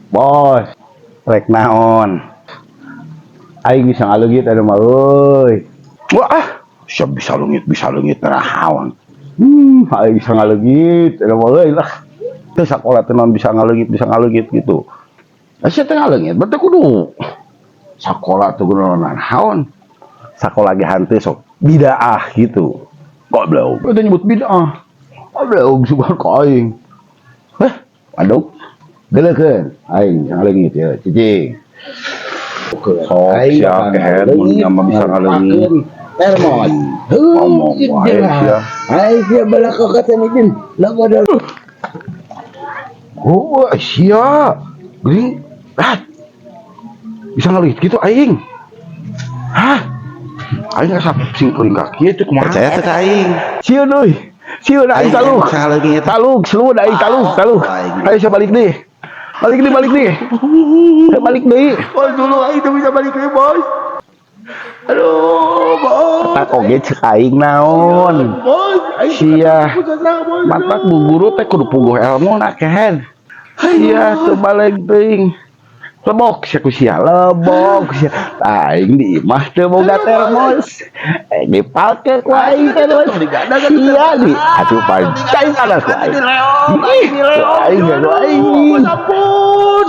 Bos, rek naon? Aing bisa ngaleungit ada mah euy. Wah, ah, siap bisa leungit naon. Aing bisa ngaleungit ada mah euy lah. Teu sakola teh naon bisa ngaleungit gitu. Lah sia teh ngaleungit, berarti kudu sakola tuh kudu naon. Sakola ge hanteu sok bidaah gitu. Goblok, itu nyebut bidaah. Goblok sugan ka aing. Heh, aduh. Geuleukeun aing ngaleungit ya, cicing. Sok sia kehed mun mah bisa ngaleungit. Termos. Ngomong wae sia. Ai sia balaka kata ni lah modal. Oh, sia. Geuning. Ah. Bisa ngaleungit gitu aing. Hah? Aing asa sing kuring kaki itu kumaha? Percaya teh ka aing? Sieun euy. Sieun aing taluk. Bisa ngaleungit. Taluk, seluruh aing taluk, taluk. Aing. Ayo sia balik deh. Balik deh, balik deh. Balik deh. Bos, dulu aing teu bisa balik deui, Bos. Aduh, Bos. Tak oge cek aing naon. Bos, aing Sia. bos. Matak bu guru teh kudu puguh ilmu na kehed. Sia teu balik teuing. Lebok sia ku sia, lebok sia. Aing di imah teu boga termos. Eh dipake ku aing termos. Sia di atuh pancai panas ku aing. Ih, ku aing ku aing. Ampun.